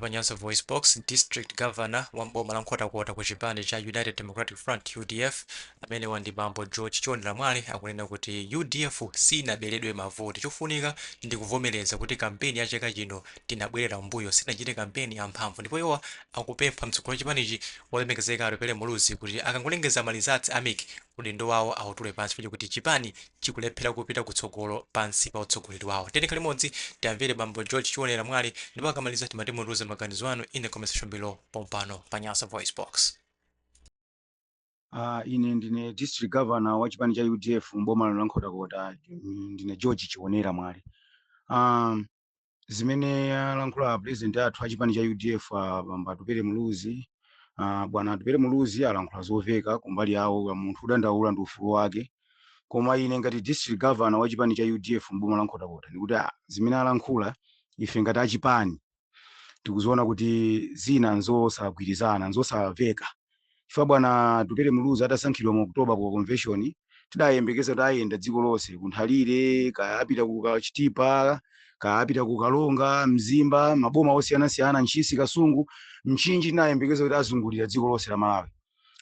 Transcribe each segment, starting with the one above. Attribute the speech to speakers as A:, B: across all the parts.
A: Pa Nyasa Voice Box, District Governor wa mboma la Nkhotakota ku chipani cha United Democratic Front, UDF, amene ndi bambo George Chionera Mwale, akunena kuti UDF sinaberedwe mavoti. Chofunika ndi kuvomereza kuti kampeni ya chaka chino tinabwerera mbuyo, sinachite kampeni yamphamvu. Ndipo iwo akupempha mtsogoleri wa chipanichi, wolemekezeka Atupele Muluzi, kuti akangolengeza ma results a MEC, udindo wawo awutule pansi, paja kuti chipani chikulephera kupita kutsogolo pansi pa utsogoleri wawo. Tiyeni limodzi tiyamvere bambo George Chionera Mwale, ndipo akamaliza timati mutiuze maganizo anu in the comment section below pompano pa Nyasa Voice Box.
B: Ine ndine district governor wa chipani cha UDF mboma la Nkhotakota, ndine George Chionera Mwale. Zimene alankhula president athu a chipani cha UDF, bambo Atupele Muluzi, bwana Atupele Muluzi alankhula zoveka kumbali yawo. Munthu udandaula ndi ufulu wake, koma ine ngati district governor wa chipani cha UDF mboma la Nkhotakota ndikuti zimene alankhula, ife ngati achipani tikuziona kuti zina nzosagwirizana, nzosamveka, chifukwa bwana Atupele Muluzi atasankhidwa mu October ku convention, tidayembekeza kuti ayenda dziko lonse, kunthalire, kaya apita ku Kachitipa, kaya apita ku Kalonga, Mzimba, maboma osiyanasiyana, Ntchisi, Kasungu, Mchinji. Tinayembekeza kuti azungulira dziko lonse la Malawi,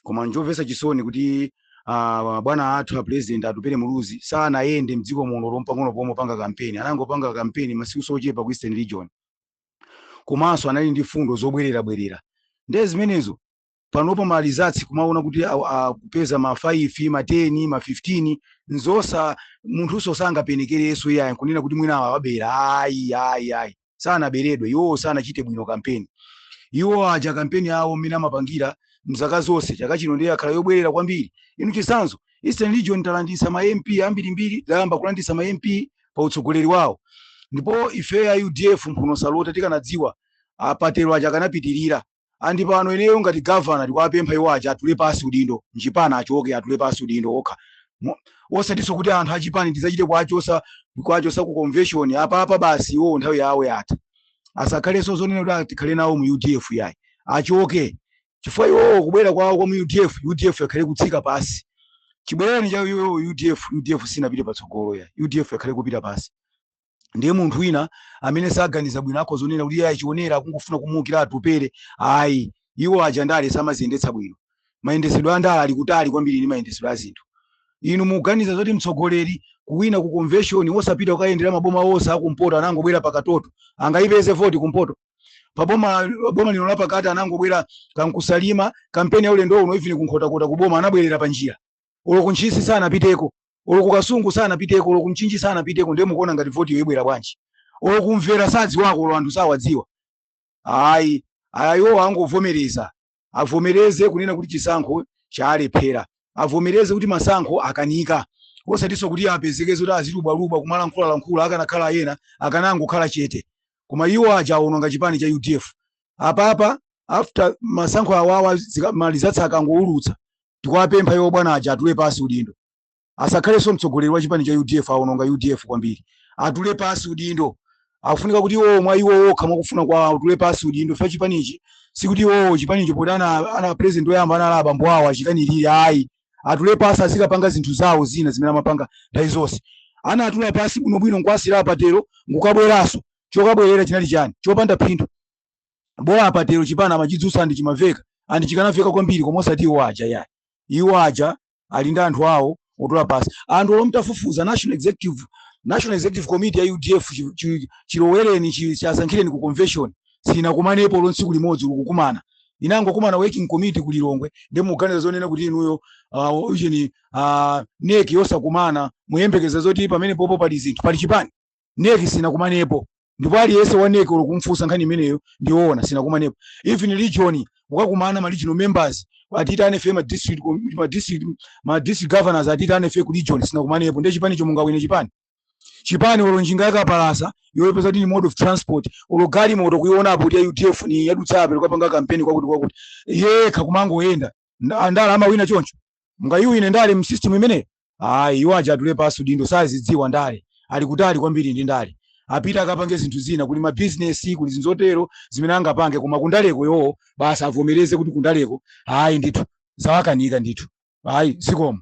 B: koma njomvetsa chisoni kuti bwana athu a president Atupele Muluzi sanayende mdziko muno lompang'ono pomwe panga kampeni. Anangopanga kampeni masiku ochepa ku Eastern Region, komanso anali ndi fundo zobwerera bwerera. Ndiye zimenezo panopo ma results kumaona kuti kupeza ma 5, ma 10, ma 15, nzosa munthuso sangapenekereso iyayi kunena kuti mwina awabera. Ayi, ayi, ayi, sanaberedwe iwo, sanachite bwino kampeni. Iwo aja kampeni awo mmene amapangira mzaka zonse, chaka chino ndiye akhala yobwerera kwambiri. Inu, chitsanzo, Eastern Region talandisa ma MP ambirimbiri, tayamba kulandisa ma MP pa utsogoleri wawo, ndipo ife a UDF mphuno salota. Tikanadziwa apatero aja akanapitirira. Andi pano ineyo ngati governor ndikuwapempha iwo aja atule pasi udindo mchipani, achoke, atule pasi udindo okha. Osatinso kuti anthu achipani tidzachite kwachosa ku convention. Apapa basi, iwo nthawi yawo yatha. Asakhalenso zonena kuti tikhale nawo mu UDF, yayi, achoke, chifukwa iwowo kubwera kwawo kwa mu UDF, UDF yakhale kutsika pasi. Chibwererani cha iwo UDF, UDF sinapite patsogolo ya UDF yakhale kupita pasi. Ndiye munthu wina amene saganiza bwino akhoza zonena kuti iye achionera akungofuna kumuukira Atupere. Ayi, iwo aja ndale samaziyendetsa bwino. Mayendetsedwe a ndale ali kutali kwambiri ndi mayendetsedwe a zinthu. Inu mukuganiza zoti mtsogoleri kuwina ku convention, wosapita kukayendera maboma onse akumpoto, anangobwera pakatoto, angayipeze voti kumpoto? Paboma boma lino lapakati anangobwera kankusalima. Kampeni ya ulendo uno, even kunkhotakota kuboma anabwerera pa njira. Ulo kuntchisi sanapiteko, ulo kukasungu sanapiteko, ulo kumchinji sanapiteko. Ndiye mukuona ngati voti yoibwera bwanji? Ulo kumvera sadziwako, ulo anthu sawadziwa. Ayi, ayiwo angovomereza, avomereze kunena kuti chisankho chalephera, avomereze kuti masankho akanika, osatinso kuti apezeke zoti azilubwalubwa kumalankhulalankhula. Akanakhala ena akanangokhala chete, koma iwo aja aononga chipani cha UDF. Apapa after masankho awawa, ma results akangoulutsa, tikuwapempha iwo bwana aja atule pasi udindo, asakhalenso mtsogoleri wa chipani cha UDF. Aononga UDF kwambiri, atule pasi udindo. Akufunika kuti iwo mwa iwo okha mwakufuna kwa atule pasi udindo fa chipanichi. Sikuti iwo chipanichi poti ana president oyamba anali abambo awo achikanirire, ayi. Atule pasi, azikapanga zinthu zawo zina zimene amapanga nthawi zonse. Ana atula pasi bwinobwino nkwasira apatero, nkukabweranso. Chokabwerera chinali chani chopanda phindu? Bola apatero chipani amachidzutsa andi chimaveka, andi chikanaveka kwambiri, koma osati iwo aja, yayi. Iwo aja ali ndi anthu awo otola pasi. Anthu olomwe mutafufuza National Executive Committee ya UDF chilowereni chasankhireni ku convention sinakumanepo lo tsiku limodzi likukumana, inangokumana working committee ku Lilongwe. Ndi muganiza zonena kuti inuyo ucheni NEC yosakumana, muyembekeza zoti pamene popo pali zinthu, pali chipani? NEC sinakumanepo, ndipo aliyense wa NEC ulo kumfunsa nkhani imeneyo ndiwoona, sinakumanepo. Even region ukakumana ma regional members, atitane fe ma district governors, atitane fe ku region, sinakumanepo. Ndiye chipani cho mungawine chipani? Chipani olo njinga yakapalasa yoyepeza kuti ni mode of transport, olo galimoto kuionapo kuti ya UDF ni yadutsapo likapanga kampeni kwakuti kwakuti, yekha kumangoyenda. Ndale amawina choncho? Mungayiwine ndale m'system imeneyo? Ayi, iwo aja atule pasi udindo, sazidziwa ndale, ali kutali kwambiri ndi ndale. Apita akapange zinthu zina, kuli mabizinesi, kuli zinthu zotero zimene angapange, koma kundaleko yowo basi avomereze kuti kundaleko ayi ndithu, zawakanika ndithu, ayi, zikomo.